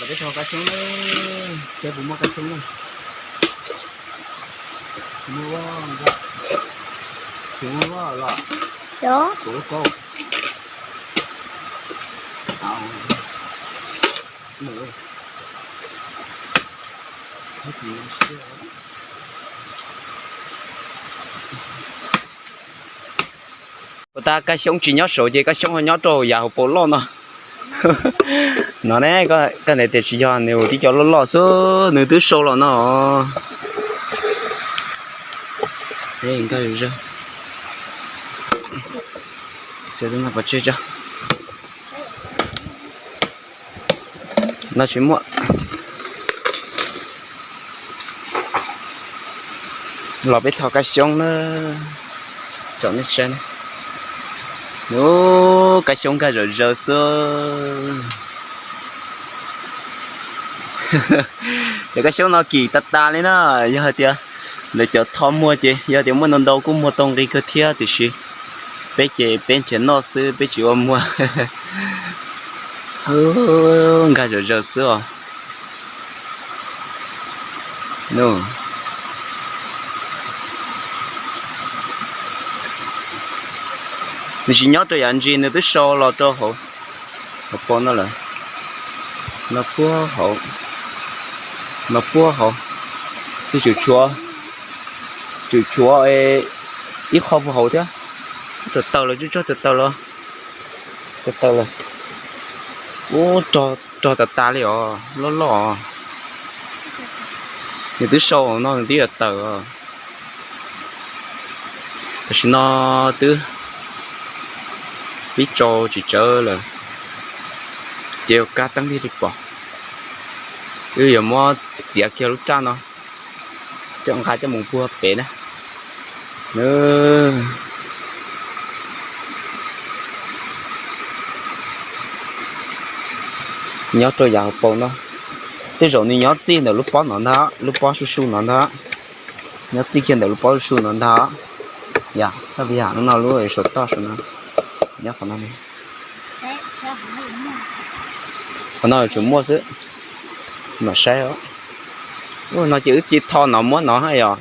Peb tso kab xyoob na, seb puas muaj kab xyoob na. Muaj, tsis muaj los? Ua tas kab xyoob tsis nyob saud ces kab xyoob ho nyob rau yav hauv paus loj no. No ne, koj ntaim tias tsis yog, nws tib co loj loj xwb, nws twb sau los no. No tsis muaj. Los peb thov kab xyoob na, tsom nej saib na. Ub, kab xyoob nkag zom zaws xwb. Cov kab xyoob no kim tas tas li na, yog hais tias lawv cov tho muag ces yog tias muaj ntau ntau kuj muag tau nqi kawg thiab tiam sis peb ces peb nrhiav noj xwb peb tsis ua muag. Nkag zom zaws xwb os. Nws tsis nyob rau yav ntsis, nws twb sau los rau hauv, hauv paus no lawm. No puag hauv, no puag hauv, twb tsum tshuav, tsum tshuav ib qho puag hauv thiab. Tawm taws los, tsub tsuag tawm taws los, tawm taws lawm. Ub, rog tas tas li os, loj loj os. Nws twb sau no nws twb yuav tawm os. Tam sim no twb pib tsau tsis tsawv lawm, ces ua kab teeb li pom. Wb yuav muab txiav kiag lub raj no coj nqa coj mus puag pem na. Nyob rau yav hauv paus no, tej zaum nws nyob txij ntawm lub pob no ntag, lub pob su su no ntag. Nyob txij kiag ntawm lub pob su su no ntag. Yog, txhob yog no, lub saum toj saum no, nyob qhov no. Qhov no yuav tsum muaj xwb, mam saib os. Ub, no ces wb cia li tho no muab no yog.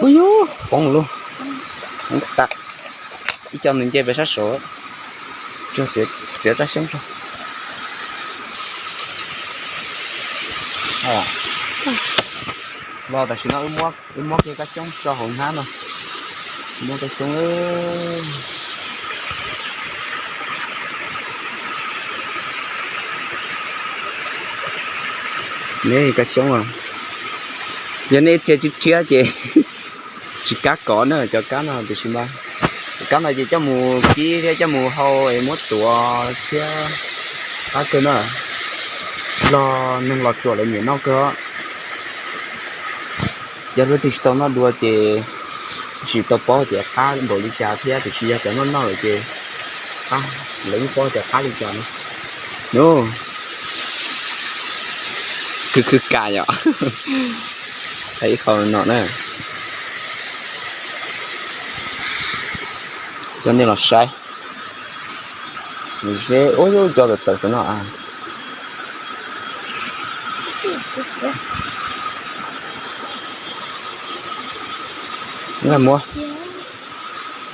Ub, yus poob lub, poob tas. Ib co nws nce pem sab saud, txiav raj xyoob rau. Los tam sim no wb muab kiag kab xyoob tso hauv hnab no, muab kab xyoob. Neb kab xyoob os, yog nej txhia tsib rhiab ces tsis kab kov na cov kab no tiam sis mas cov kab no ces coj mus kib thiab coj mus hau es muab tuav thiab qab kawg na. Los neeg los tsuam lawv nyiam noj kawg. Yog leej twg tsis tau noj dua ces tsis tau paub tias qab npaum li cas thiab tiam sis yog cov noj noj lawm ces qab, lawv yeej paub tias qab li cas no. Nub, khwv khwv kam yom. Ib qho no na, coj nej los saib. Seb, ub, cov tawm tawm saum no. Muab,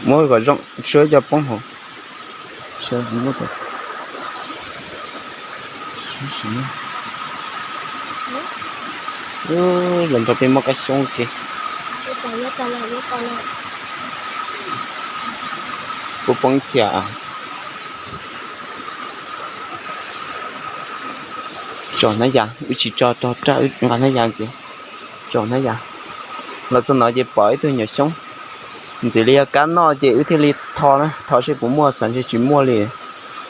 muab kom zoo, tshuav cov poob hauv. Los nrog peb muab kab xyoob ke. Puab poob txhia. Tso hnab yas, wb tsis tso rog raj, wb nqa hnab yas ke. Tso hnab yas. Los txog no ces pom ib tug nyuam xyoob ntxim li yog kab noj ces wb thiaj li tho na, tho seb puas muaj, xav ntshe tsis muaj li.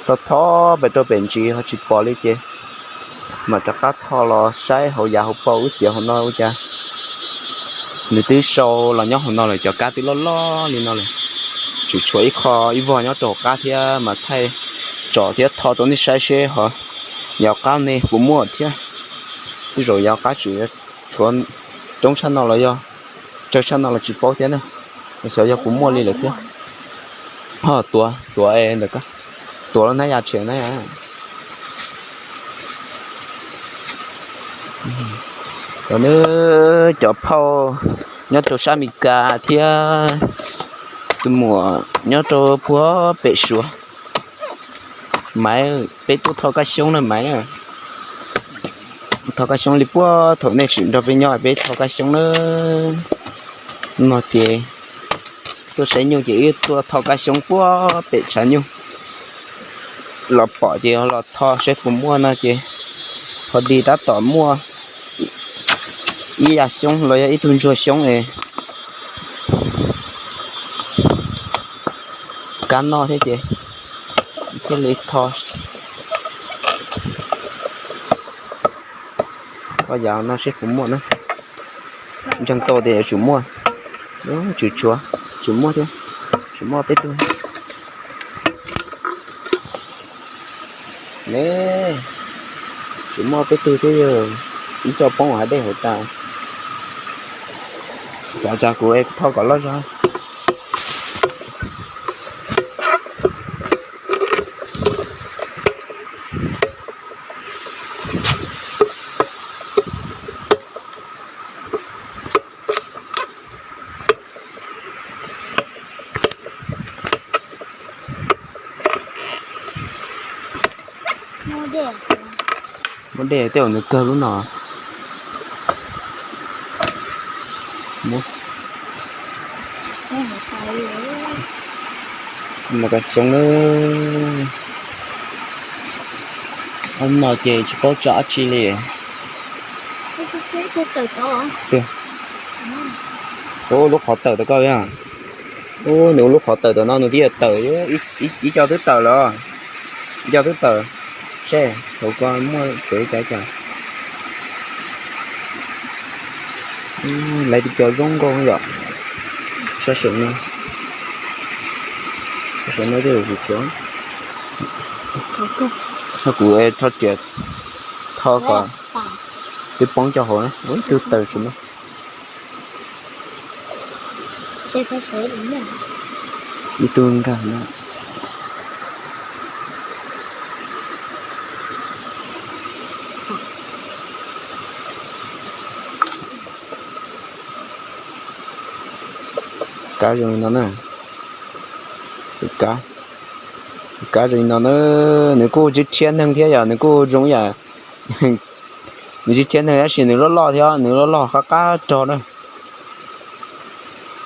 Tho tho pem rau pem ntsis ho tsis pom li ces mam rov qab tho los saib hauv yav hauv paus wb txiav hauv no ua cas nws twb sau los nyob hauv no lawm, cov kab twb loj loj li no lawm. Tseem tshuav ib qho ib vog nyob rau hauv qab thiab mas thaij tsom thiab tho rau nej saib seb ho yav qab ne puas muaj thiab. Tej zaum yav qab tseem tshuav roob tshaj no los yog tsawg tshaj no los tsis paub thiab na. Xyov yog puas muaj li lawm thiab. Ho tuav, tuav ntawm ko, tuav los hnab yas tshem na. Cov, cov phauj nyob rau sab Amelikas thiab tus muam nyob rau puag pem Suav, Maiv, peb tuaj thauj kab xyoob na Maiv. Thauj kab xyoob li puag thaum nej tseem nrog peb nyob peb thauj kab xyoob na. No ces tuaj saib nyuj ces wb tuaj thauj kab xyoob puag pem tshav nyuj. Los pom ces los thauj saib puas muaj no ces, thauj di tab tom muaj ib yas xyoob los yog ib tug ntsuag xyoob es kab noj thiab ces thiaj li thauj. Thauj yas no seb puas muaj na. Ntseeg tau tias yuav tsum muaj. Tsum tshuav, tsum muaj thiab, tsum muaj peb tug ne. Tsum muaj peb tug thiab yog ib co poob hav dej hauv tas. Tsav tsav kuv es thauj kom loj zog. Muab dej tej zaum nws kawg lub no. Mus kas xyoob na. Ob no ces tsis paub tso dab tsi li. Ub, lub qhov tawm tau koj a. Ub, nws ua lub qhov tawm tau no nws twb yuav tawm, ib co twb tawm lawm. Ib co twb tawm. Seb hauv ko muaj tsev cas cas. Lawv tus cov zoo nkauj yom. Sab saum no, sab saum no twb yuav tshuav. Kuv rho riam, rho kom twb poob cov hauv na, ib tug tawm saum no. Ib tug nkag na. Kab zoo li no na. Kab, kab zoo li no na. Nws kuj tsis rhiab neeg thiab yom, nws kuj zoo yam, nws tsis rhiab neeg tab sis nws loj loj thiab, nws loj loj qab qab rog na.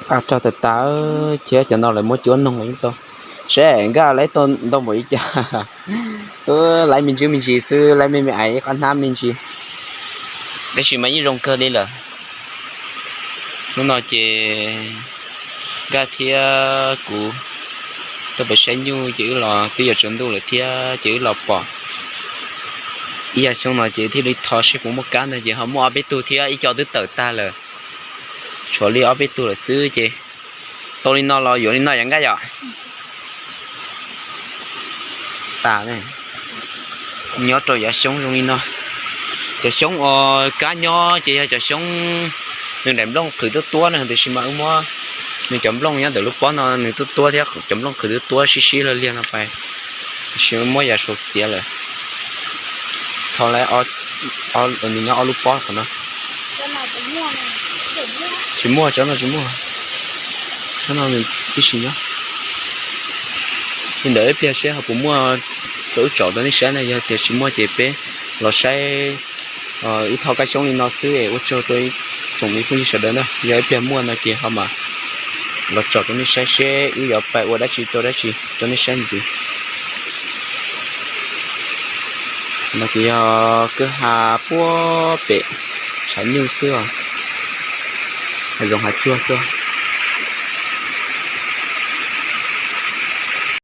Qab rog tas tas, thiab cov no lawv muab cuab noog los yeej tau. Seb nkaj lawv tau ntau npaum li cas. Lawv me ntsis me ntsis xwb, lawv me me ais ib qab hnab me ntsis, tab sis mas yeej zoo kawg li lawm. Hnub no ces nkaj thiab kuv tuaj pem saib nyuj ces wb los twb yuav tsaus ntuj lawm thiab ces wb los pom ib yas xyoob no ces thiaj li thov seb puas muaj kab ntag ces ho muaj ob peb tug thiab, ib co twb tawm tag lawm. Tshuav li ob peb tug lawm xwb ces tau li no los yuav li no yom nkaj yom. Tas, nyob rau yav xyoob zoo li no. Cov xyoob uas kab nyob ces yog cov xyoob nws daim nplooj qhwv tuab tuab na, tiam sis mas wb muab nws cov nplooj nyob ntawm lub pob no nws tuab tuab thiab cov nplooj qhwv tuab tuab sib sib liag liag no pais, tiam sis muab yav saud txiav lawm. Tho lawm, nws nyob ob lub pob qhov no. Tsis muaj, tsob no tsis muaj. Tsob no nws tib si nyob. Li ntawd ib pliag seb ho puas muaj rau wb tsom rau nej saib na, yog tias tsis muaj ces peb los saib wb thauj kab xyoob li no xwb es ua tsaug rau ib tsoom me phooj ywg sawv daws na, yog ib pliag muaj no ces ho mam los tsom rau nej saib seb wb yuav pais ua dab tsi rau dab tsi rau nej saib ntxiv. No ces yog kwj ha puag pem tshav nyuj xwb os, hav zoov hav tsuag xwb.